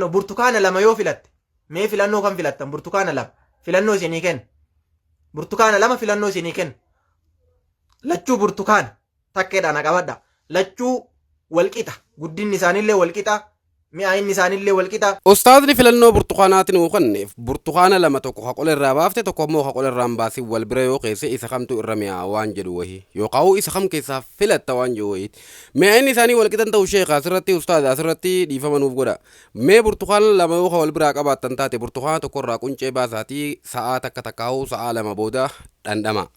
Burtukaana lama yoo filatte, mee filannoo kam filattan? Burtukaana lama filannoo isinii kenna. Burtukaana lama filannoo isinii kenna. Lachuu burtukaana takkeedhaan qabadha. Lachuu walqixa, guddinni isaaniillee walqixa, mi'aayinni isaaniillee walqixa. Ustaazni filannoo burtukaanaati nuu kenneef, burtukaana lama, tokko ka qola irraa baafte, tokko immoo ka qola irraa hin baasin wal bira yoo keesse, isa kamtu irra mi'aa'a waan jedhu wahii, yookaan isa kam keessaa filatta waan jedhu wahiiti. Mi'aayinni isaanii wal qixan ta'u, sheekha asirratti, ustaaza asirratti dhiifama nuuf godha. Mee burtukaana lama yoo ka wal biraa qabaattan taate, burtukaana tokko irraa quncee baasaatii sa'aa takka takkaa'uu sa'aa 2 booda dhandhama.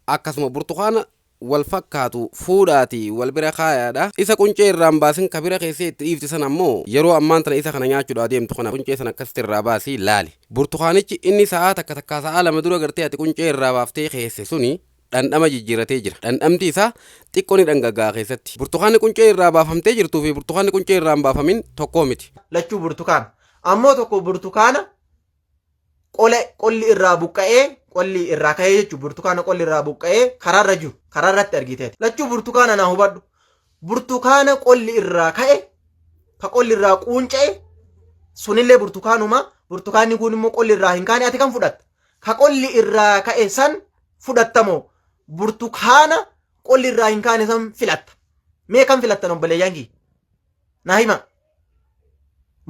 Akkasuma burtukaana wal fakkaatu fuudhaatii wal bira kaayaadha. Isa quncee irraa hin baasin ka bira keessee itti dhiifte sana ammoo, yeroo ammaan tana isa kana nyaachuudhaa deemtu kana, quncee sana akkasitti irraa baasii laali. Burtukaanichi inni sa'aa takka takkaa sa'aa 2 dura gartee ati quncee irraa baaftee keesse suni dhandhama jijjiirratee jira. Dhandhamti isaa xiqqoo ni dhangagga'a keessatti. Burtukaanni quncee irraa baafamtee jirtuu fi burtukaanni quncee irraa hin baafamin tokkoo miti. Lachuu burtukaana. Ammoo tokko burtukaana qola qolli irraa buqqa'ee, qolli irraa ka'ee jechuun, burtukaana qolli irraa buqqa'ee karaarra jiru, karaarratti argiteeti. Lachuu burtukaana, naa hubadhu. Burtukaana qolli irraa ka'e, ka qolli irraa quunca'e sunillee burtukaanuma, burtukaanni kun immoo qolli irraa hin kaane, ati kan fudhatta? Ka qolli irraa ka'e san fudhattamoo burtukaana qolli irraa hin kaane san filatta? Mee kan filattan, obboleeyyan kiyya? Naa hima.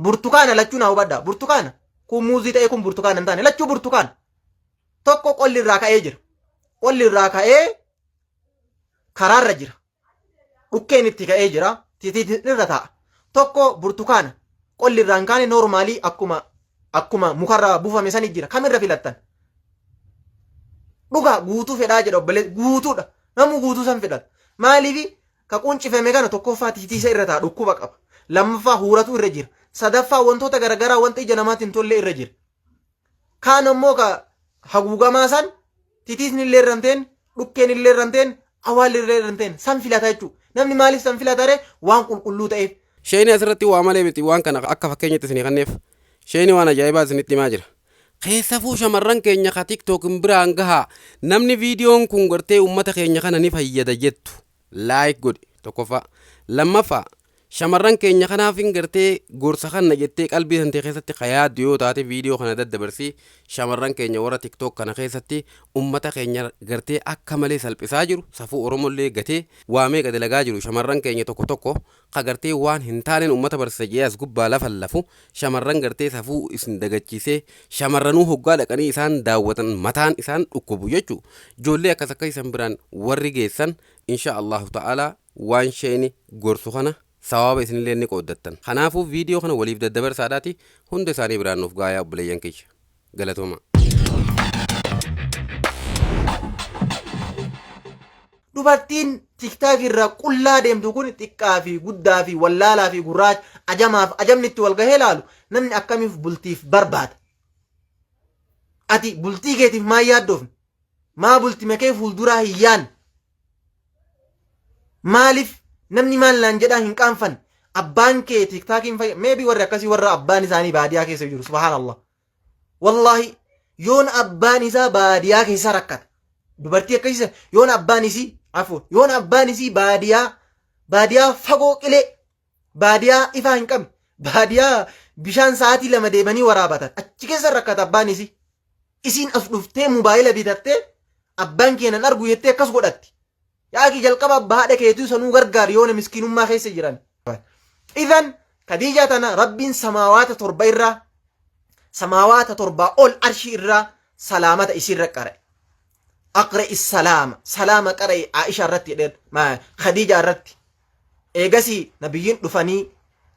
Burtukaana lachuu, naa hubadhaa. Burtukaana. Kun muuzii ta'e, kun burtukaana hin taane. Lachuu burtukaana. Tokko qolli irraa ka'ee jira. Qolli irraa ka'ee karaarra jira. Dhukkeen itti ka'ee jira. Titiitiin irra taa'a. Tokko burtukaana. Qolli irraa hin kaane, normal akkuma mukarraa buufame sani jira. Kamirra filattan? Dhugaa guutuu fedhaa jedha obboleessi. Guutuudha. Namuu guutuu san fedhata. Maaliifi? Ka quncifame kana, tokkoffaa titiisa irra taa'a, dhukkuba qaba. Lammaffaa huuratu irra jira. Sadaffaa wantoota garaagaraa, wanta ija namaatti hin tolle irra jira. Kaan ammoo ka haguugamaa san, titiisni illee irra hin teenne, dhukkeen illee irra hin teenne, awwaalli illee irra hin teenne san filata jechuudha. Namni maaliif san filata ree? Waan qulqulluu ta'eef. Sheeyni asirratti waa malee miti waan kana akka fakkeenyatti isinii kenneef. Sheeyni waan ajaa'ibaa isinitti himaa jira. Keessafuu shamarran keenya ka TikTok biraan gahaa, namni viidiyoon kun gartee uummata keenya kana ni fayyada jettu like godhi tokkoffaa. Lammaffaa, shamarran keenya kanaaf hin gartee gorsa kana jettee qalbii tantee keessatti ka yaaddu yoo taate, viidiyoo kana daddabarsii. Shamarran keenya warra TikTok kana keessatti ummata keenya gartee akka malee salphisaa jiru, safuu Oromollee gatee waa meeqa dalagaa jiru, shamarran keenya tokko tokko ka gartee waan hin taaneen ummata barsiisa jedhee as gubbaa lafa lafu, shamarran gartee safuu isin dagachiisee, shamarranuu hoggaa dhaqanii isaan daawwatan mataan isaan dhukkubu jechuu, ijoollee akkas akka isan biraan warri geessan, insha Allahu ta'ala waan sheeyni gorsu kana sawaaba isinillee ni qooddattan. Kanaafuu viidiyoo kana waliif daddabarsaadhaati hunda isaanii biraan nuuf gaayaa, obboleeyyan kiyya. Galatooma. Dubartiin TikTok irra qullaa deemtu kun, xiqqaa fi guddaa fi wallaalaa fi gurraacha, ajamaaf ajamni itti wal gahee laalu, namni akkamiif bultiif barbaada? Ati bultii keetiif maa yaaddoofne? Maa bultii kee fuulduraa hin yaanne? Maaliif namni maal naan jedhaa hin qaanfanne? Abbaan kee TikTokiin fayya, maybe warri akkasii warra abbaan isaanii baadiyaa keessa jiru, subhaanallah. Wallaahi yoon abbaan isaa baadiyaa keessa rakkata. Dubartii akkasii, yoon abbaan isii, afuun, yoon abbaan isii baadiyaa fagoo qilee, baadiyaa ifaa hin qabne, baadiyaa bishaan sa'aatii 2 deemanii waraabatan achi keessa rakkata abbaan isii. Isiin as dhuftee mobaayila bitattee abbaan keenan argu jettee akkas godhatti. Yaaqii jalqaba abbaa haadha keetuu sanuu gargaar yoona miskiinummaa keessa jiran. Idan Khadiijaa tana Rabbiin samaawaata torba irraa, samaawaata torbaa ol, arshii irraa salaamata isiirra qara'e. Aqra'i salaama, salaama qara'e Aisha irratti jedheen, Khadiijaa irratti. Eegasii nabiyyiin dhufanii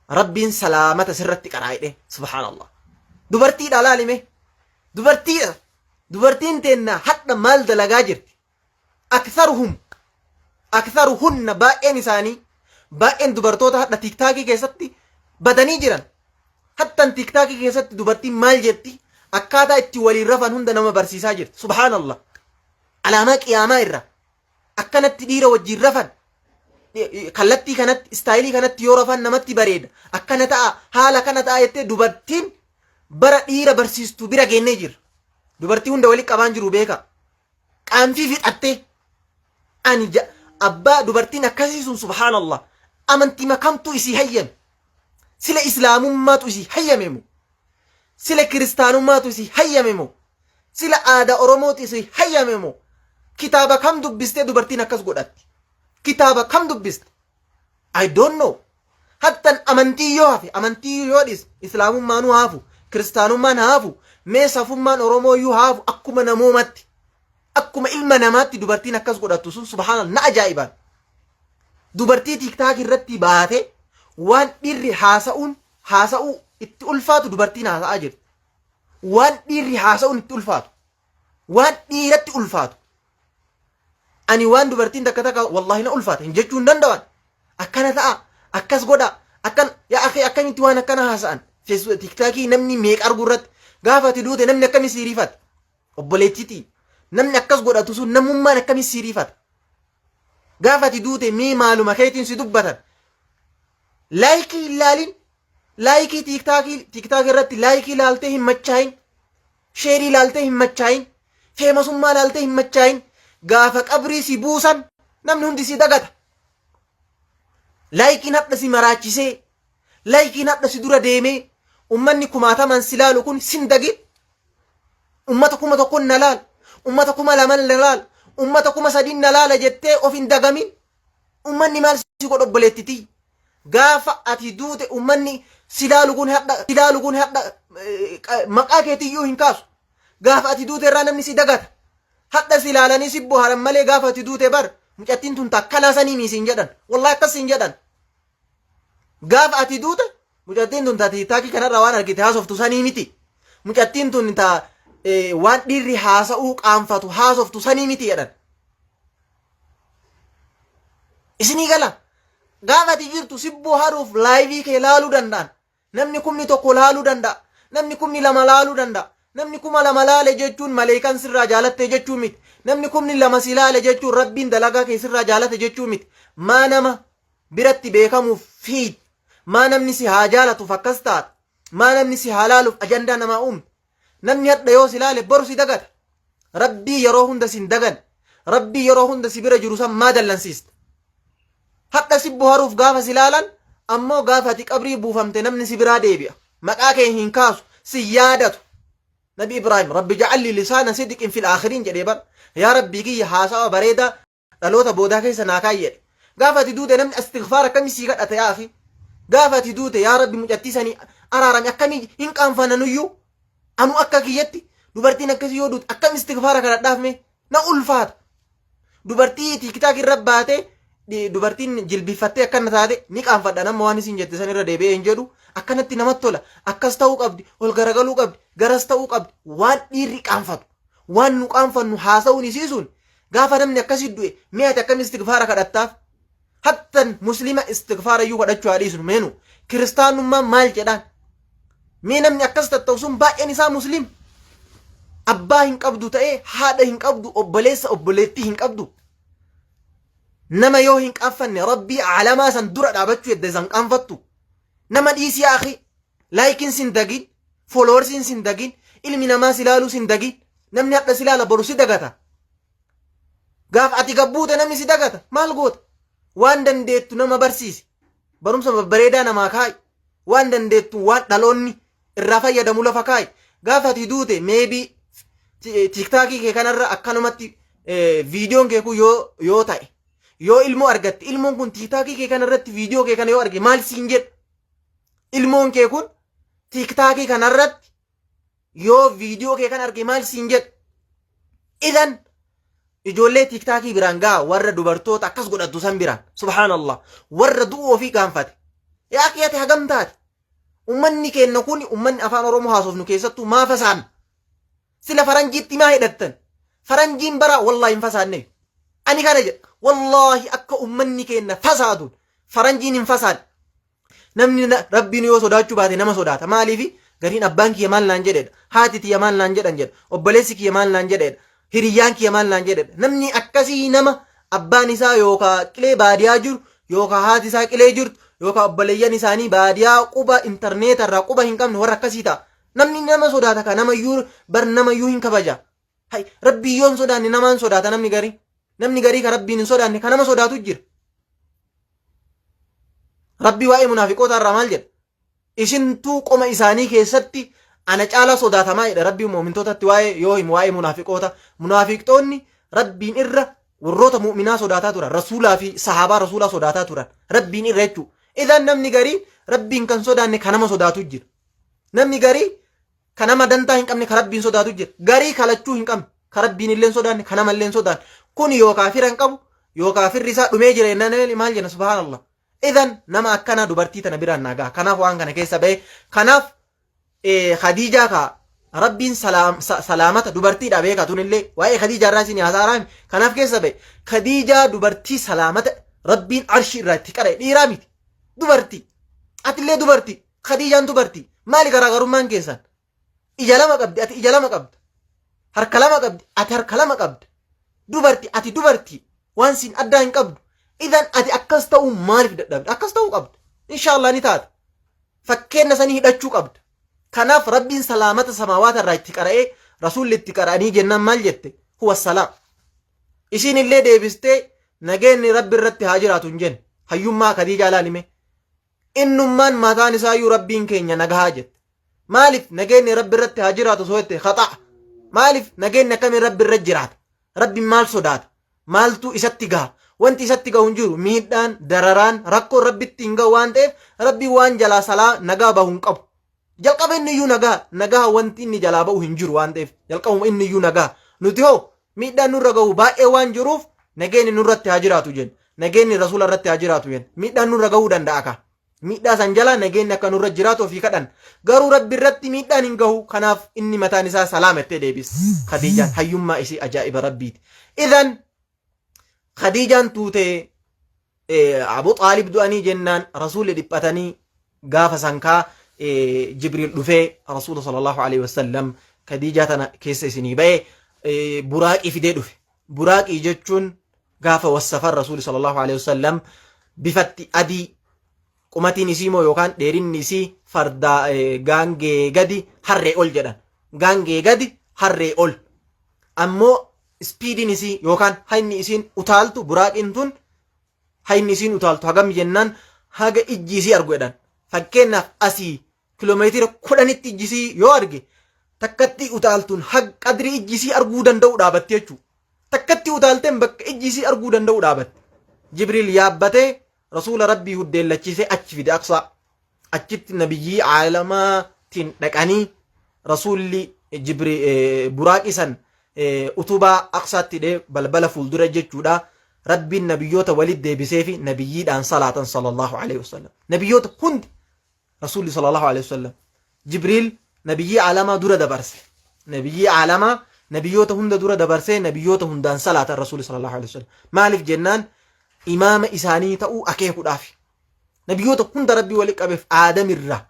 Rabbiin salaamata sirratti qara'a jedheen. Subhaanallah. Dubartiidha, laalime. Dubartiidha. Dubartiin teenna hadha maal dalagaa jirti? Aktharuhum, aktharuhunna, baay'een isaanii, baay'een dubartoota hadha TikTokii keessatti badanii jiran. Hattan TikTokii keessatti dubartiin maal jetti? Akkaataa itti waliin rafan hunda nama barsiisaa jirti. Subhaanallah. Alaamaa qiyaamaa irraa. Akkanatti dhiira wajjin rafan. Kallattii kanatti, style kanatti yoo rafan namatti bareeda. Akkana ta'a, haala kana ta'a jettee dubartiin bara dhiira barsiistu bira geennee jirra. Dubartii hunda walitti qabaan jiru, beeka. Qaanfii fixattee ani abbaa dubartiin akkasii sun, subhaanallah, amantii makamtuu isii hayyame. Sila islaamummaatu isii hayyame moo? Sila kiristaanummaatu isii hayyame moo? Sila aadaa Oromootu isii hayyame moo? Kitaaba kam dubbistee dubartiin akkas godhatti? Kitaaba kam dubbiste? I don't know. Hattan amantii yoo hafe, amantii yoo dhiis, islaamummaanuu haafu, kiristaanummaan haafu, mee safummaan Oromoo iyyuu haafu akkuma namoomatti, akkuma ilma namaatti dubartiin akkas godhattu sun subhaanallah na ajaa'ibaan. Dubartii TikTok irratti baate waan dhiirri haasa'uun haasa'uu itti ulfaatu dubartiin haasa'aa jirti. Waan dhiirri haasa'uun itti ulfaatu. Waan dhiiratti ulfaatu. Ani waan dubartiin takka takka wallaahi na ulfaata hin jechuu hin danda'an. Akkana ta'a, akkas godha, akkan yaa akhi akkamitti waan akkana haasa'an. Facebook TikTokii namni meeqa argu irratti gaafa ati duute namni akkamii sii riifata. Obboleettitii namni akkas godhatu sun namummaan akkamii sii riifata. Gaafa ati duute mee maaluma keetiin si dubbatan. Like hin laalin. Like TikTok irratti like laaltee hin machaa'in. Share laaltee hin machaa'in. Famousummaa laaltee hin machaa'in. Gaafa qabrii si buusan namni hundi si dagata. Likeiin hadha si maraachisee, likeiin hadha si dura deemee, ummanni kumaataman si laalu kun sin dagin. Ummata 1000n na laala, ummata 2000n na laala, ummata 3000n na laala jettee of hin dagamin. Ummanni maal si godha obboleettitii? Gaafa ati duute ummanni si laalu kun hadha si laalu kun hadha maqaa keetiyyuu hin kaasu. Gaafa ati duute irraa namni si dagata. Hadha si laalanii si bohaaran malee gaafa ati duute bar mucattiin tun takkanaa sanii mii siin jedhan. Wallahi akkas siin jedhan. Gaafa ati duute mucattiin tun ta TikTokii kanarraa waan argite haasoftu sanii miti. Mucattiin tun ta waan dhiirri haasa'uu qaanfatu haasoftu sanii miti jedhan. Isinii gala. Gaafa ati jirtu si bohaaruuf live kee laaluu danda'an. Namni 10,000 laaluu danda'a. Namni 20,000 laaluu danda'a. Namni 2000 laale jechuun maleekan sirraa jaalatte jechuu miti. Namni 20,000 si laale jechuun rabbiin dalagaa kee sirraa jaalate jechuu miti. Maa nama biratti beekamuuf fiid. Maa namni si haa jaalatuuf akkas taata. Maa namni si haa laaluuf ajandaa namaa uumte. Namni hadha yoo si laale boru si dagata. Rabbii yeroo hunda si hin dagan. Rabbii yeroo hunda si bira jiru san maa dallansiista? Hadha si boharuuf gaafa si laalan ammoo gaafa ati qabrii buufamte namni si biraa deebi'a. Maqaa kee hin kaasu, si yaadatu. Nabi Ibraahim رب اجعل لي لسان صدق في الآخرين jedhee bar. Yaa Rabbii kiyya haasawa bareedaa dhaloota boodaa keessa naa kaa'i jedhe. Gaafa ati duute namni istigfaar akkamii sii kadhata yaa akhi? Gaafa ati duute yaa Rabbi mucattii sanii araarami akkamii hin qaanfananuyyuu? Anu akka kiyyatti dubartiin akkasii yoo duute akkam istigfaara kadhadhaaf mee? Na ulfaata. Dubartii TikTok irra baate dubartiin jilbifattee akkana taate ni qaanfadha nama waan isin jette san irra deebi'ee hin jedhu akkanatti namatti tola akkas ta'uu qabdi ol garagaluu qabdi garas ta'uu qabdi waan dhiirri qaanfatu waan nu qaanfannu haasa'uun isiisuun gaafa namni akkasii du'e mi'a ati akkam istigfaara kadhattaaf hattan muslima istigfaara iyyuu kadhachuu haa dhiisnu meenu kiristaanummaan maal jedhaan mee namni akkas tatta'u sun baay'een isaa muslim abbaa hin qabdu ta'ee haadha hin qabdu obboleessa obboleettii hin qabdu nama yoo hin qaanfanne rabbii aalamaa san dura dhaabachuu edda isan qaanfattu nama dhiisii akhi likeiin sin dagin, followersiin sin dagin, ilmi namaa si ilaaluu sin dagin. Namni hadha si ilaala boru si dagata. Gaaf ati gabbuute namni si dagata maal goota? Waan dandeettu nama barsiisi, barumsa babbareedaa namaa kaa'i, waan dandeettu waan dhaloonni irraa fayyadamu lafa kaa'i. Gaafa ati duute maybe TikTokii kee kanarra akkanumatti viidiyoon kee kun yoo ta'e yoo ilmoo argatte ilmoon kun TikTokii kee kanarratti viidiyoo kee kana yoo arge maal siin jedha? Ilmoon kee kun TikTokii kanarratti yoo viidiyoo kee kana arge maal siin jedha? Idan ijoollee TikTokii biraan gaa warra dubartoota akkas godhattu san biraan subhaanallah warra du'uu ofii gaanfate. Yaa kiyate hagam taate? Ummanni keenya kun ummanni afaan Oromoo haasofnu keessattuu maa fasaan? Sila faranjiitti maa hidhattan? Faranjiin bara wallaahi hin fasaanne. Ani kana jedha. Wallaahi akka ummanni keenya fasaadun faranjiin hin fasaadne. Namni rabbiin yoo sodaachuu baate nama sodaata. Maaliifi gariin abbaan kiyya maal naan jedhedha. Haati tiyya maal naan jedhan jedha. Obboleessi kiyya maal naan jedhedha. Hiriyyaan kiyya maal naan jedhedha. Namni akkasii nama abbaan isaa yookaan qilee baadiyaa jiru yookaan haati isaa qilee jirtu yookaan obboleeyyan isaanii baadiyaa quba intarneeta irraa quba hin qabne warra akkasii ta'a. Namni nama sodaata ka namayyuu bar namayyuu hin kabaja. Hay rabbii yoo hin sodaanne namaan sodaata namni garii. Namni garii ka rabbiin hin sodaanne ka nama sodaatu jira. Rabbii waa'ee munaafiqoota irraa maal jedha? Isintuu qoma isaanii keessatti ana caalaa sodaatamaa jedha Rabbiin mu'mintootatti waa'ee yoo himu waa'ee munaafiqoota. Munaafiqtoonni Rabbiin irra warroota mu'minaa sodaataa turan, rasuulaa fi sahaabaa rasuulaa sodaataa turan. Rabbiin irra jechuudha. Idan namni gariin Rabbiin kan sodaanne kan nama sodaatu jira. Namni garii kan nama dantaa hin qabne kan Rabbiin sodaatu jira. Garii kalachuu hin qabne kan Rabbiin illee hin sodaanne kan nama illee hin sodaanne. Kun yookaa fira hin qabu yookaa firri isaa dhumee jira jennaan maal jenna subhaanallah. Idan nama akkanaa dubartii tana biraan naa gaha. Kanaaf waan kana keessa ba'e. Kanaaf Khadiijaa kaa Rabbiin salaamata dubartiidha beeka tunillee waa'ee Khadiijaa irraa isin haasa'aa kanaaf keessa ba'e. Khadiijaa dubartii salaamata Rabbiin arshii irraa itti qara'e dhiiraa miti. Dubartii. Atillee dubartii. Khadiijaan dubartii. Maali garaagarummaan keessan? Ija lama qabdi ati ija lama qabda. Harka lama qabdi ati harka lama qabda. Dubarti ati dubartii waan siin addaa hin qabdu. Idan ati akkas ta'uu maaliif dadhabda? Akkas ta'uu qabda. Inshaallah ni taata. Fakkeenna sanii hidhachuu qabda. Kanaaf Rabbiin salaamata samaawaata irraa itti qara'ee rasuulli itti qara'anii jennaan maal jette? Huwa salaam. Isiin illee deebistee nageenni Rabbi irratti haa jiraatu hin jenne. Hayyummaa Khadiijaa laalime. Innummaan mataan isaayyuu Rabbiin keenya nagahaa jette. Maaliif nageenyi Rabbi irratti haa jiraatu osoo jette haxa'a. Maaliif nageenyi akkamiin Rabbi irra jiraata? Rabbi maal sodaata? Maaltu isatti gaha? Wanti isatti gahu hin jiru. Miidhaan, dararaan, rakkoon Rabbitti hin gahu waan ta'eef Rabbi waan jalaa salaa nagaa bahu hin qabu. Jalqaba inni iyyuu nagaa, nagaa wanti inni jalaa bahu hin jiru waan ta'eef jalqabuma inni iyyuu nagaa. Nuti hoo miidhaan nurra gahu baay'ee waan jiruuf nageenyi nurratti haa jiraatu jenna. Nageenyi rasuula irratti haa jiraatu jenna. Miidhaan nurra gahuu danda'a kaa. Miidhaa san jalaa nageenyi akka nurra jiraatu ofii kadhan. Garuu Rabbi irratti miidhaan hin gahu. Kanaaf inni mataan isaa salaama jettee deebiste. Khadiijaan hayyummaa isii ajaa'iba Rabbiiti. Idan Khadiijaan tuutee Abu Xaalib du'anii jennaan rasuulli dhiphatanii gaafa san kaa Jibriil dhufee rasuula sallallahu alaihi wasallam Khadiijaa tana keessa isinii ba'e buraaqii fidee dhufe. Buraaqii jechuun gaafa wassafan rasuuli sallallahu alaihi wasallam bifatti adii qumatiin isii moo yookaan dheerinni isii farda gaangee gadi harree ol jedhan. Gaangee gadi harree ol. Ammoo ispiidiin isii yookaan hayni isiin utaaltu buraaqiin tun hayni isiin utaaltu hagam jennaan haga ijji isii argu jedhan. Fakkeenyaaf asii kiloomeetira 10tti ijji isii yoo arge takkatti utaaltuun haga qadrii ijji isii arguu danda'u dhaabatti jechuudha. Takkatti utaalteen bakka ijji isii arguu danda'u dhaabatti. Jibriil yaabbatee rasuula rabbii huddeellachiisee achi fide Aqsaa. Achitti nabiyyii aalamaatiin dhaqanii rasuulli jibri buraaqii san utubaa Aqsaatti hidhee balbala fuuldura jechuudha. Rabbiin nabiyyoota walitti deebisee fi nabiyyiidhaan salaatan sallallahu alaihi wasallam. Nabiyyoota hundi rasuulli sallallahu alaihi wasallam. Jibriil nabiyyii aalamaa dura dabarse. Nabiyyii aalamaa nabiyyoota hunda dura dabarsee nabiyyoota hundaan salaatan rasuulli sallallahu alaihi wasallam. Maaliif jennaan imaama isaanii ta'uu akeekuudhaafi. Nabiyyoota hunda Rabbii wali qabeef Aadamirraa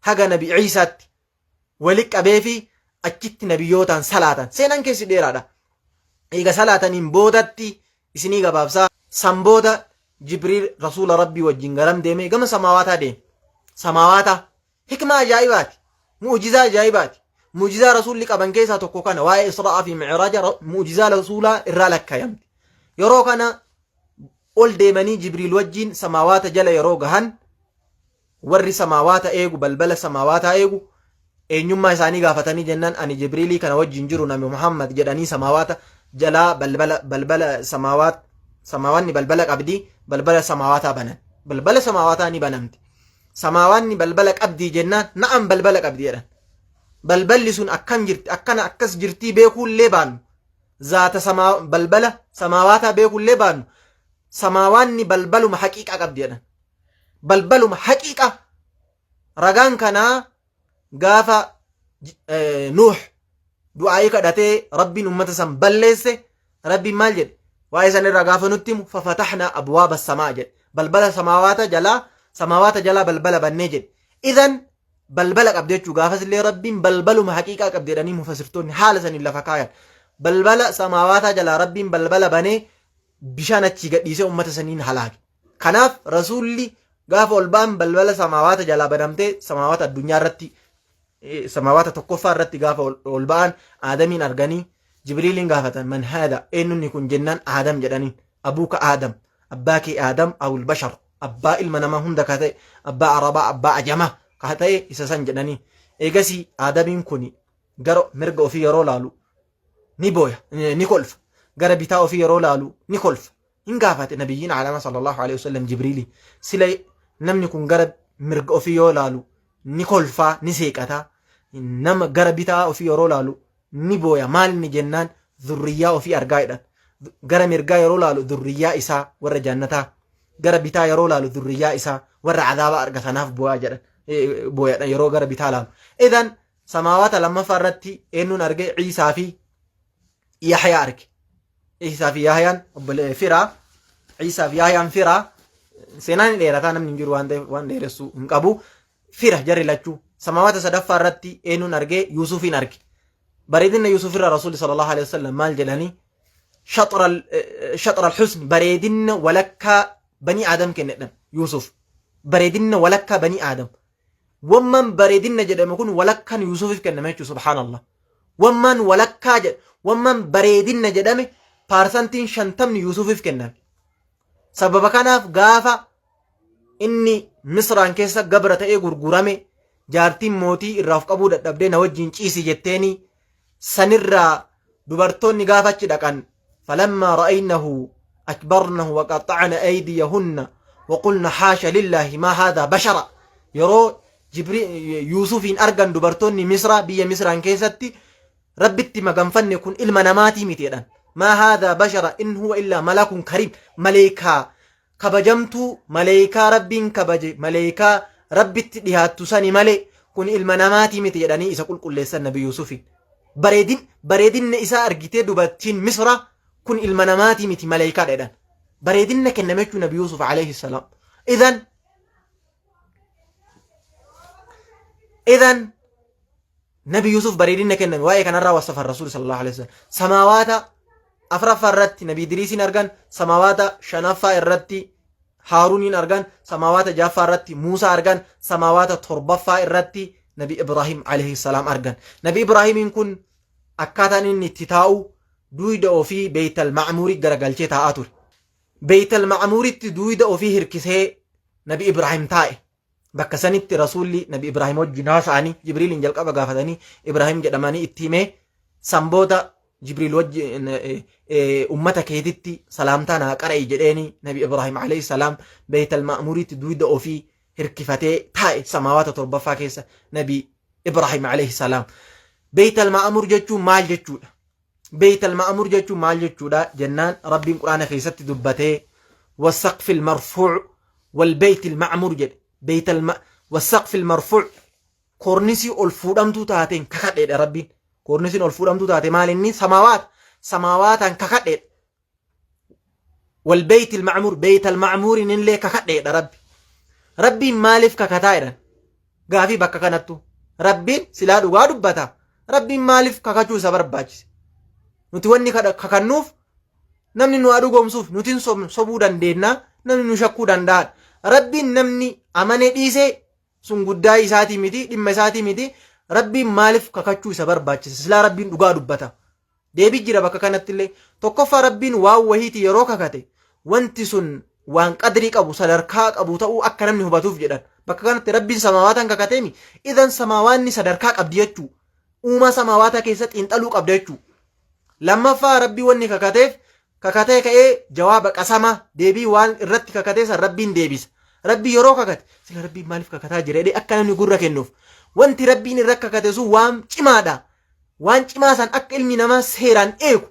haga Nabi Iisaatti wali qabeefi achitti nabiyyootaan salaatan. Seenaan keessi dheeraadha. Eega salaataniin boodatti isinii gabaabsaa. San booda Jibriil rasuula Rabbii wajjin garam deeme? Gama samaawaataa deeme. Samaawaataa hikmaa ajaa'ibaati. Mu'jizaa ajaa'ibaati. Mu'jizaa rasuulli qaban keessaa tokko kana waa'ee Israa'aa fi Mi'raaja mu'jizaa rasuulaa irraa lakkaayamti. Yeroo kana ol deemanii Jibriil wajjin samaawaata jala yeroo gahan warri samaawaata eegu balbala samaawaataa eegu eenyummaa isaanii gaafatanii jennaan ani Jibriilii kana wajjin jiru nabi Muhammad jedhanii samaawaata jalaa balbala balbala samaawaat samaawaanni balbala qabdi balbala samaawaataa banan balbala samaawaataa ni banamti samaawaanni balbala qabdii jennaan na'am balbala qabdi jedhan balballi sun akkam jirti akkana akkas jirtii beekuullee baannu zaata samaa balbala samaawaataa beekuullee baannu samaawaanni balbaluma haqiiqaa qabdi jedhan balbaluma haqiiqaa ragaan kanaa gaafa Nuuh du'aa'ii kadhatee Rabbiin ummata san balleesse Rabbiin maal jedhe waa'ee san irraa gaafa nutti himu fafatahnaa abwaaba samaa jedhe balbala samaawaata jalaa samaawaata jalaa balbala bannee jedhe idan balbala qabdi jechuu gaafas illee Rabbiin balbaluma haqiiqaa qabdi jedhanii mufassirtoonni haala saniin lafa kaayan balbala samaawaataa jalaa Rabbiin balbala banee bishaan achii gadhiisee ummata saniin halaake Kanaaf rasuulli gaafa ol ba'an balbala samaawaata jalaa banamtee samaawaata addunyaa irratti samaawaata tokkoffaa irratti gaafa ol ba'an Aadamiin arganii Jibriiliin gaafatan man haada eenyunni kun jennaan Aadam jedhaniin abuuka Aadam abbaa kee Aadam awul bashar abbaa ilma namaa hunda ka ta'e abbaa Arabaa abbaa Ajamaa Ka ta'e isa san jedhanii. Eegasii Aadamiin kun gara mirga ofii yeroo laalu ni booya, ni kolfa. Gara bitaa ofii yeroo laalu ni kolfa. Hin gaafate nabiyyiin alama sallallahu alaihi wasallam Jibriili. Sila namni kun gara mirga ofii yoo laalu ni kolfaa, ni seeqata. Nama gara bitaa ofii yeroo laalu ni booya. Maal inni jennaan zurriyyaa ofii argaa jedhan. Gara mirgaa yeroo laalu zurriyyaa isaa warra jannataa. Gara bitaa yeroo laalu zurriyyaa isaa warra azaaba arga sanaaf booyaa jedhan. Booyadha yeroo gara bitaa laalu. Idan samaawaata lammaffaa irratti eenyuun arge? Ciisaa fi Yahyaa arge. Ciisaa fi Yahyaan obbolee firaa. Ciisaa fi Yahyaan firaa. Seenaan hin dheerataa, namni hin jiru waan ta'eef waan dheeressuu hin qabu. Fira jarri lachuu. Samaawaata sadaffaa irratti eenyuun arge? Yuusufiin arge. Bareedina Yuusuf irraa Rasuulli sallallahu alaihi wasallam maal jedhanii? Shaxra al-husn, bareedina walakkaa banii Aadam kennedhan Yuusuf. Bareedina walakkaa banii Aadam. Wammaan bareedina jedhame kun walakkaan Yuusufiif kenname jechuudha, subhaanallah. Wammaan walakkaa jedhe, wammaan bareedina jedhame 50% Yuusufiif kenname. Sababa kanaaf gaafa inni Misraan keessa gabra ta'ee gurgurame, jaartiin mootii irraa of qabuu dadhabdee na wajjin ciisi jetteeni, sanirraa dubartoonni gaafa achi dhaqan, falammaa ra'aynahu akbarnahu waqaxxacna aydiyahunna waqulna haasha lillaahi maa haadhaa bashara. Yeroo Jibri Yuusufiin argan dubartoonni Misraa biyya Misraan keessatti, Rabbitti maganfanne, kun ilma namaatii miti jedhan. Maa haadhaa bashara in huwa illaa malakun kariim, maleekaa kabajamtuu, maleekaa Rabbiin kabaje, maleekaa Rabbitti dhihaattu sani malee kun ilma namaatii miti jedhanii isa qulqulleessan Nabi Yuusufiin. Bareedinna isaa argitee dubartiin Misraa kun ilma namaatii miti, maleekaadha jedhan. Bareedinna kenname jechuun Nabi Yuusuf alayhi salaam. Idan Nabi Yuusuf bareedinna kenname waa'ee kanarraa wasafan Rasuul sallallahu alaihi wasallam. Samaawaata afraffaa irratti Nabi Idriisiin argan, samaawaata shanaffaa irratti Haaruuniin argan, samaawaata ja'affaa irratti Muusaa argan, samaawaata torbaffaa irratti Nabi Ibraahim alayhi salaam argan. Nabi Ibraahimiin kun akkaataan inni itti taa'u duuyda ofii Beeytal Ma'muurii garagalchee taa'aa ture. Beeytal Ma'muuritti duuyda ofii hirkisee Nabi Ibraahim taa'e. Bakka sanitti Rasuulli Nabi Ibraahim wajjin haasa'anii, Jibriiliin jalqaba gaafatanii Ibraahim jedhamanii itti himee, san booda Jibriil wajjin ummata keetitti salaamtaa naa qara'i jedheeni. Nabi Ibraahim alayhi salaam Beeytal Ma'muuriitti duuyda ofii hirkifatee taa'e samaawaata torbaffaa keessa Nabi Ibraahim alayhi salaam. Beeytal Ma'muur jechuun maal jechuudha? Beeytal Ma'muur jechuun maal jechuudha jennaan, Rabbiin Quraana keessatti dubbatee wasaqfil marfuu wal beeytil ma'muur jedhe. Beeytal wasaqfil marfuu, koornisii ol fuudhamtuu taateen kakadheedha Rabbiin. Koornisiin ol fuudhamtuu taate maal inni? Samaawaata. Samaawaataan kakadheedha. Wal beeytil ma'muur, beeytal ma'muuriin illee kakadheedha Rabbi. Rabbiin maaliif kakataa jedhan? Gaafii bakka kanattu. Rabbiin silaa dhugaa dubbata. Rabbiin maaliif kakachuu isa barbaachise? Nuti wanni kakannuuf namni nu haa dhugoomsuuf, nuti hin sobuu dandeenya, namni nu shakkuu danda'a. Rabbiin namni amanee dhiisee sun guddaa isaatii miti, dhimma isaatii miti. Rabbiin maaliif kakachuu isa barbaachise? Silaa Rabbiin dhugaa dubbata. Deebii jira bakka kanatti illee. Tokkoffaa, Rabbiin waan wahiiti yeroo kakate wanti sun waan qadrii qabu, sadarkaa qabu ta'uu akka namni hubatuuf jedhan. Bakka kanatti Rabbiin samaawaataan kakateemi. Idan samaawaanni sadarkaa qabdi jechuu. Uumaa samaawaataa keessa xiinxaluu qabda jechuu. Lammaffaa, Rabbii wanni kakateef kakatee ka'ee jawaaba qasamaa, deebii waan irratti kakatee san Rabbiin deebisa. Rabbi yeroo kakate sila Rabbiin maaliif kakataa jira jedhee akka namni gurra kennuuf. Wanti Rabbiin irra kakate sun waan cimaadha. Waan cimaa san akka ilmi namaa seeraan eegu,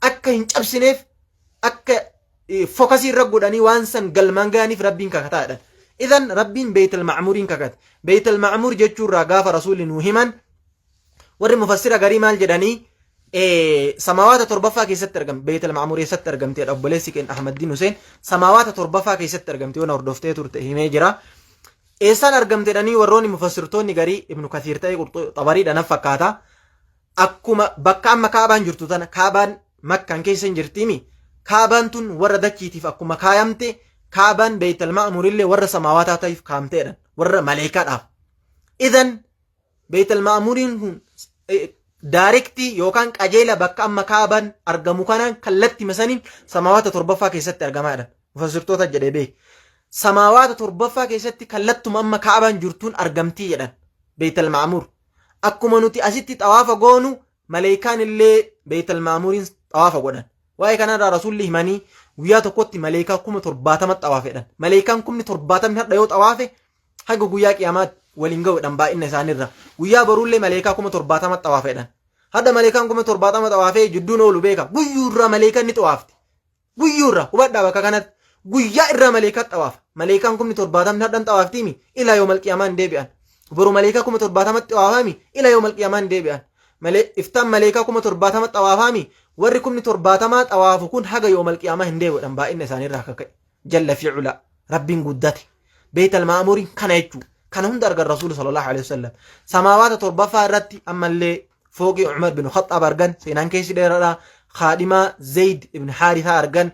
akka hin cabsineef, akka focusii irra godhanii waan san galmaan ga'aniif Rabbiin kakataadha. Idan Rabbiin Beeytal Ma'muuriin kakate. Beeytal Ma'muur jechuurraa gaafa Rasuulli nuu himan, warri mufassira garii maal jedhanii, samaawaata torbaffaa keessatti argamte Beeytal Ma'muur eessatti argamteedha? Obboleessi keenya Ahmaddiin Huseen samaawaata torbaffaa keessatti argamte, yoo na hordoftee turte himee jira. Eessaan argamte jedhanii warroonni mufassirtoonni garii, Ibnu Kathiir ta'ee Xabariidha naf fakkaata. Akkuma bakka amma Kaabaan jirtu tana, Kaabaan Makkaan keessa hin jirtiimi. Kaabaan tun warra dachiitiif akkuma kaayamte, Kaabaan Beeytal Ma'muurillee warra samaawaataa ta'eef kaamteedha, warra maleekaadhaaf. Idan Beeytal Ma'muuriin kun directii yookaan qajeela bakka amma Kaabaan argamu kanaan kallatti masaniin samaawaata torbaffaa keessatti argamaadha. Mufassirtoota jedhee beek. Samaawaata torbaffaa keessatti kallattuma amma Ka'abaan jirtuun argamtii jedhan Beeytal Ma'amuur. Akkuma nuti asitti xawaafa goonu maleeykaan illee Beeytal Ma'amuuriin xawaafa godhan. Waa'ee kanarraa Rasuulli himanii guyyaa tokkotti maleeykaa 70,000 xawaafe jedhan. Maleeykaan 70,000 hadha yoo xawaafe haga guyyaa qiyaamaatti waliin ga'u jedhan baay'ina isaaniirra. Guyyaa boruullee maleeykaa 70,000 xawaafe jedhan. Hadha maleeykaan 70,000 xawaafee jidduun oolu beeka. Guyyuurraa maleeykaan ni xawaafti. Guyyuu irraa hubadhaa bakka kanatti guyyaa irraa maleekaa xawaafa. Maleekaan 70,000 hadhan xawaaftiimi ilaa yoomal qiyaamaa hin deebi'an. Boru maleekaa 70,000 xawaafaami ilaa yoomal qiyaamaa hin deebi'an. Malee iftaan maleekaa 70,000 xawaafaami warri 70,000 xawaafu kun haga yoomal qiyaamaa hin deebi'an baay'ina isaaniirraa akka ka'e. Jalla fi culaa Rabbiin guddate. Beeytal Ma'amuuriin kana jechuudha. Kana hunda argan Rasuulli sallallahu alaihi wasallam. Samaawaata torbaffaa irratti ammallee fooqii Umar bin Khaxxaab argan seenaan keessi dheeraadha. Kaadhimaa Zayd ibn Harithaa argan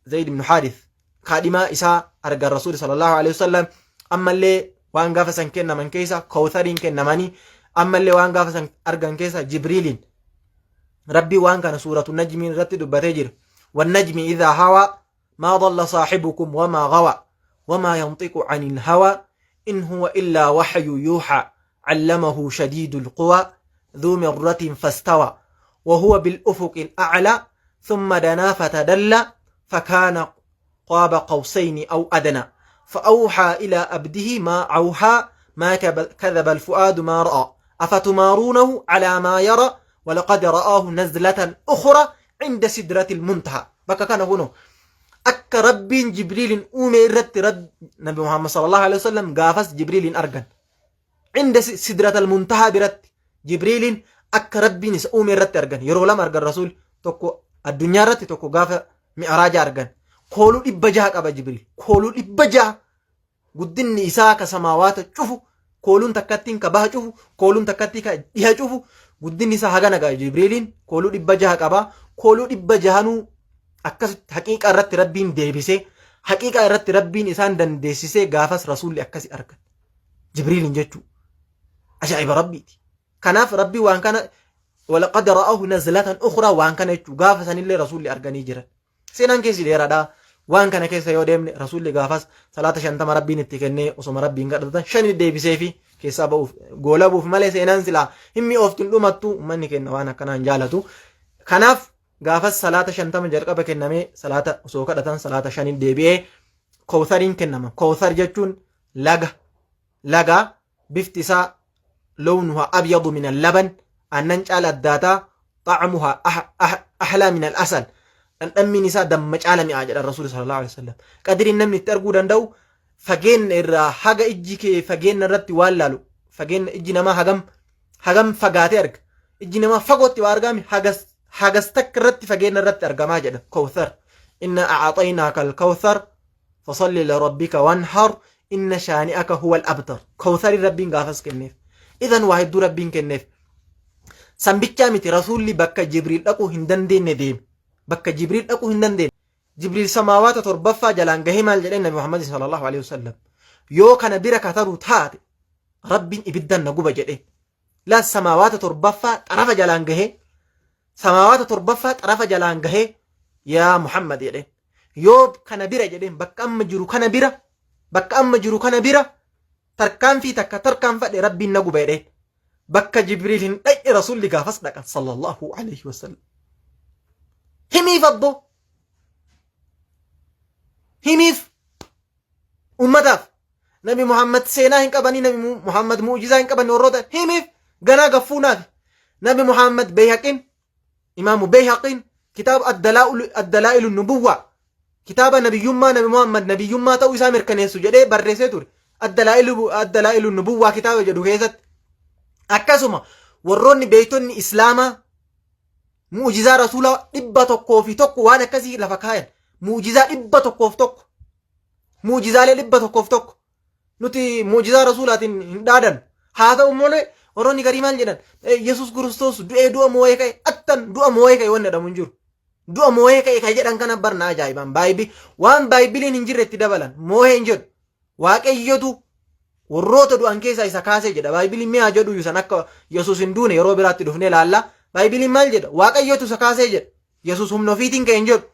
Zayd ibn Harith kaadhimaa isaa argan Rasuulli sallallahu alaihi wasallam. Ammallee waan gaafa san kennaman keessa Kawthariin kennamanii ammallee waan gaafa san argan keessa Jibriiliin Rabbii waan kana suuratu Najmiin irratti dubbatee jira. Wannajmi idhaa hawaa ما ضل صاحبكم وما غوى وما ينطق عن الهوى إن هو إلا وحي يوحى علمه شديد القوى ذو مرة فاستوى وهو بالأفق الأعلى ثم دنا فتدلى فكان قاب قوسين أو أدنى فأوحى إلى أبده ما أوحى ما كذب الفؤاد ما رأى أفتمارونه على ما يرى ولقد رآه نزلة أخرى عند سدرة المنتهى. بكا كان هنا akka Rabbiin Jibriilin uume irratti Nabi Muhammad sallallahu alaihi wasallam gaafas Jibriilin argan. Inda sidratal muntahaa biratti Jibriilin akka Rabbiin isa uume irratti argan. Yeroo lama argan Rasuul tokko addunyaa irratti tokko gaafa mi'araaja argan. Kooluu 600 qaba Jibriil. Kooluu 600 guddinni isaa ka samaawaata cufu kooluun takkattiin ka baha cufu kooluun takkattii ka dhiha cufu guddinni isaa hagana ga'a Jibriiliin kooluu 600 qaba. Kooluu 600nuu akkasitti haqiiqaa irratti Rabbiin deebisee haqiiqaa irratti Rabbiin isaan dandeessisee gaafas Rasuulli akkasi argan. Jibriiliin jechuu ajaa'iba Rabbiiti. Kanaaf Rabbii waan kana walaqad ra'ahu nazlatan ukhraa waan kana jechuu gaafa sanillee Rasuulli arganii jiran. Seenaan keessi dheeraadha. Waan kana keessa yoo deemne Rasuulli gaafas salaata 50 Rabbiin itti kennee osoma Rabbiin kadhatan shani deebisee fi keessaa ba'uuf goolabuuf malee seenaan silaa hin mi'ooftu hin dhumattu uummanni kenna waan akkanaa hin jaalatu. Kanaaf gaafas salaata 50 jalqaba kennamee salaata osoo kadhatan salaata shaniin deebi'ee kowthariin kennama. Kowthar jechuun laga laga bifti isaa lawnuha abyadu min al-laban aannan caala addaataa xa'amuha ahlaa min al-asal dhandhammiin isaa damma caala mi'aa jedhan Rasuulli sallallahu alaihi wasallam. Qadiriin namni itti arguu danda'u fageenya irraa haga ijji kee fageenya irratti waan laalu fageenya ijji namaa hagam hagam fagaatee arga ijji namaa fagootti waa argaami hagas hagas takka irratti fageenya irratti argamaa jedha kowthar inna a'axaynaaka al-kawthar fasalli lirabbika wanhar inna shaani'aka huwa al-abtar kowthari rabbiin gaafas kenneef idan waa hedduu rabbiin kenneef san bichaa miti rasuulli bakka jibriil dhaquu hin dandeenye deeme bakka jibriil dhaquu hin dandeenye Jibriil samaawaata torbaffaa jalaan gahee maal jedheen Nabi Muhammad sallallahu alaihi wasallam yoo kana bira kataru taate Rabbiin ibiddaan na guba jedheen. Laa samaawaata torbaffaa xarafa jalaan gahee samaawaata torbaffaa xarafa jalaan gahee yaa Muhammad jedheen. Yoo kana bira jedheen bakka amma jiru kana bira bakka amma jiru kana bira tarkaanfii takka tarkaanfadhe Rabbiin na guba jedheen. Bakka Jibriil hin dhaqne Rasuulli gaafas dhaqan sallallahu alaihi wasallam. Himiif abboo himiif ummataaf Nabi Muhammad seenaa hin qabanii Nabi Muhammad mu'jizaa hin qabanne warroota himiif ganaa gaffuunaaf Nabi Muhammad Beeyhaqiin Imaamu Beeyhaqiin kitaaba Addalaa'ilu Nubuwwaa kitaaba nabiyyummaa Nabi Muhammad nabiyyummaa ta'uu isaa mirkaneessu jedhee barreessee ture Addalaa'ilu Nubuwwaa kitaaba jedhu keessatti akkasuma warroonni beektonni Islaamaa Mu'ujizaa Rasuulaa 101 waan akkasii lafa kaayan. Mu'ujizaa 101. Mu'ujizaalee 101. Nuti mu'ujizaa Rasuulaatiin hin dhaadannu. Haa ta'u malee warroonni garii maal jedhan? Yesuus Kiristoos du'ee du'a moo'ee ka'e attan du'a moo'ee ka'e wanni jedhamu hin jiru. Du'a moo'ee ka'e kan jedhan kana barna ajaa'ibaan baayibii waan baaybiliin hin jirre itti dabalan moo'ee hin jedhu. Waaqayyotu warroota du'an keessaa isa kaasee jedha. Baaybiliin mi'aa jedhu iyyuu san akka Yesuus hin duune yeroo biraatti dhufnee ilaalla. Baaybiliin maal jedha? Waaqayyotu isa kaasee jedha. Yesuus humna ofiitiin ka'e hin jedhu.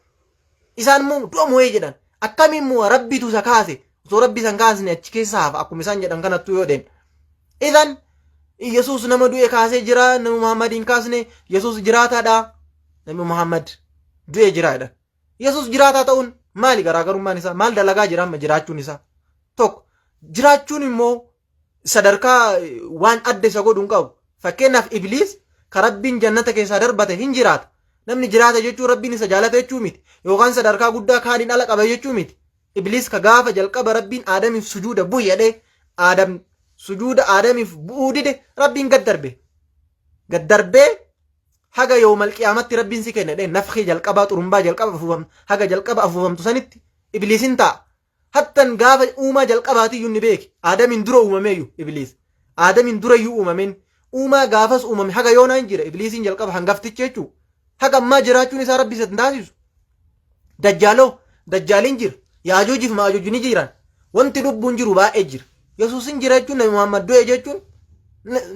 Isaan immoo du'a moo'ee jedhan. Akkamiin moo'a? Rabbitu isa kaase. Osoo Rabbi isan kaasne achi keessa hafa akkuma isaan jedhan kanattuu yoo deemne. Idan Yesuus nama du'e kaasee jira, Nabi Muhammad hin kaasne. Yesuus jiraataadha. Nabi Muhammad du'e jira jedhan. Yesuus jiraataa ta'uun maali garaagarummaan isaa? Maal dalagaa jira amma jiraachuun isaa? Tokko jiraachuun immoo sadarkaa waan adda isa godhu hin qabu. Fakkeenyaaf Ibliis ka Rabbiin jannata keessaa darbate hin jiraata. Namni jiraata jechuun Rabbiin isa jaalata jechuu miti. Yookaan sadarkaa guddaa kaaniin ala qaba jechuu miti. Ibliis ka gaafa jalqaba Rabbiin Aadamiif sujuuda bu'i jedhee Aadam sujuuda Aadamiif bu'uu dide Rabbiin gad darbe. Gad darbee haga yoomal qiyaamatti Rabbiin si kenna jedhee nafkii jalqabaa xurumbaa jalqaba afuufamtu haga jalqaba afuufamtu sanitti Ibliisin ta'a. Hattan gaafa uumaa jalqabaatiyyuu ni beeki. Aadamiin dura uumameeyyu Ibliis. Aadamiin durayyuu uumameen. Uumaa gaafas uumame haga yoonaa hin jira. Ibliisiin jalqaba hangafticha jechuudha. Haga ammaa jiraachuun isaa Rabbi isa hin taasisu. Dajjaaloo dajjaaliin jira. Yaajuujiif maajuuj ni jiran. Wanti lubbuun jiru baay'ee jira. Yesuus hin jira jechuun Nabi Muhammad du'e jechuun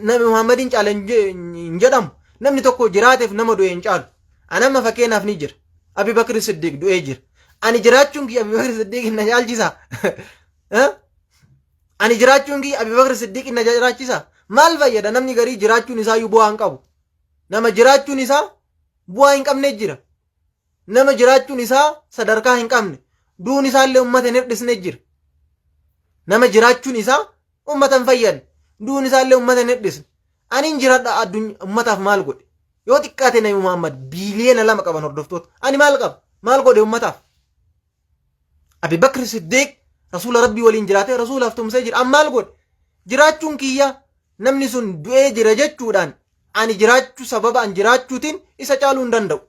Nabi Muhammadiin caala hin jedhamu. Namni tokko jiraateef nama du'e hin caalu. Anamma fakkeenyaaf ni jira. Abi Bakri Siddiq du'ee jira. Ani jiraachuun kiyya Abi Bakri Siddiq na caalchisa. Ani jiraachuun kiyya Abi Bakri Siddiq na jiraachisa. Maal fayyada namni garii jiraachuun isaa iyyuu bu'aa hin qabu. Nama jiraachuun isaa bu'aa hin qabne jira. Nama jiraachuun isaa sadarkaa hin qabne. Du'uun isaallee uummata hin hir'isne jira. Nama jiraachuun isaa uummata hin fayyadne. Du'uun isaallee uummata hin hir'isne. Ani hin jiraadha addunyaa uummataaf maal godhe? Yoo xiqqaate Nabi Muhammad biiliyoona 2 qaban hordoftoota. Ani maal qaba? Maal godhe uummataaf? Abi Bakri Siddiq rasuula Rabbii waliin jiraatee rasuulaaf tumsee jira. An maal godhe? Jiraachuun kiyya namni sun du'ee jira jechuudhaan ani jiraachuu sababa an jiraachuutiin isa caaluu hin danda'u.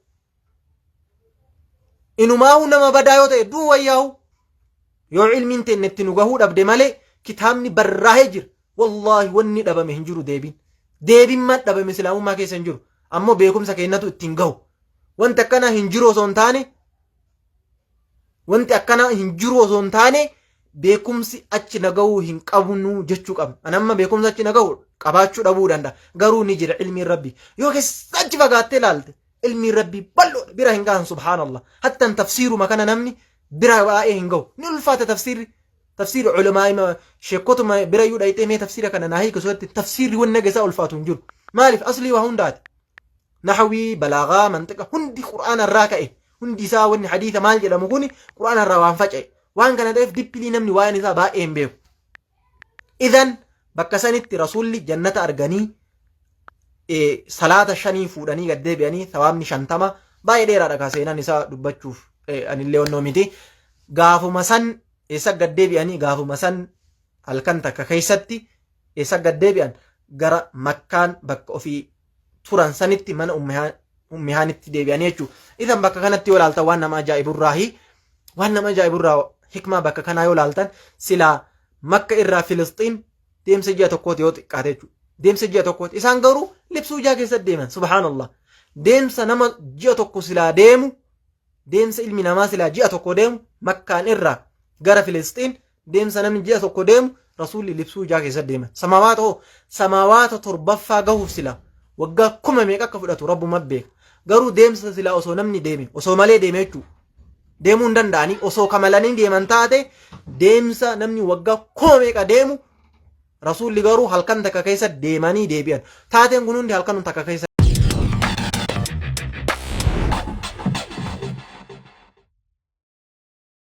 Inumaahuu nama badaa yoo ta'e du'u wayyaahu. Yoo ilmiin teenne itti nu gahuu dhabde malee kitaabni barraa'ee jira. Wallaahi wanni dhabame hin jiru deebiin. Deebiin maal dhabame islaamummaa keessa hin jiru. Ammoo beekumsa keenyatu ittiin gahu. Wanti akkanaa hin jiru osoo hin taane wanti akkanaa hin jiru osoo hin taane beekumsi achi na gahuu hin qabnu jechuu qabna. Ani amma beekumsa achi na gahu qabaachuu dhabuu danda'a. Garuu ni jira ilmiin Rabbii. Yoo keessa achi fagaattee ilaalte ilmiin Rabbii bal'oodha bira hin gahan subhaanallah. Hattan tafsiiruma kana namni bira baay'ee hin gahu. Ni ulfaata tafsiirri. Tafsiirri ulamaa sheekotuma bira iyyuu dhayxee mee tafsiira kana naa hiika sotti tafsiirri wanni naga isaa ulfaatu hin jiru. Maaliif aslii waa hundaati. Nahwii, balaagaa, manxiqa hundi qur'aana irraa ka'e. Hundi isaa wanni hadiisa maal jedhamu kuni qur'aana irraa waan faca'e. Waan kana ta'eef dippilii namni waa'een isaa baay'ee hin beeku. Idan bakka sanitti rasuulli jannata arganii salaata shanii fuudhanii gad deebi'anii thawaabni 50 baay'ee dheeraadha kaa seenaan isaa dubbachuuf anillee onnoo miti. Gaafuma san eessa gad deebi'anii gaafuma san halkan takka keessatti eessa gad deebi'an gara Makkaan bakka ofii turan sanitti mana Ummihaanitti deebi'anii jechuudha. Isan bakka kanatti yoo ilaaltan waan nama ajaa'iburraahi waan nama ajaa'iburraa hikmaa bakka kanaa yoo ilaaltan silaa Makka irraa Filisxiin deemsa ji'a tokkooti yoo xiqqaate jechuudha. Deemsa ji'a tokkooti. Isaan garuu libsuu ijaa keessatti deeman subhaanallah. Deemsa nama ji'a tokko silaa deemu deemsa ilmi namaa silaa ji'a tokko deemu Makkaan irraa gara Filisxiin deemsa namni ji'a tokko deemu rasuulli libsuu ijaa keessa deeman. Samaawaata hoo samaawaata torbaffaa gahuuf silaa waggaa kuma meeqa akka fudhatu rabbuma beeka. Garuu deemsa silaa osoo namni deeme osoo malee deeme jechuudha. Deemuu hin danda'anii osoo kamalanii deeman taate deemsa namni waggaa kuma meeqa deemu rasuulli garuu halkan takka keessa deemanii deebi'an. Taateen kun hundi halkan takka keessa.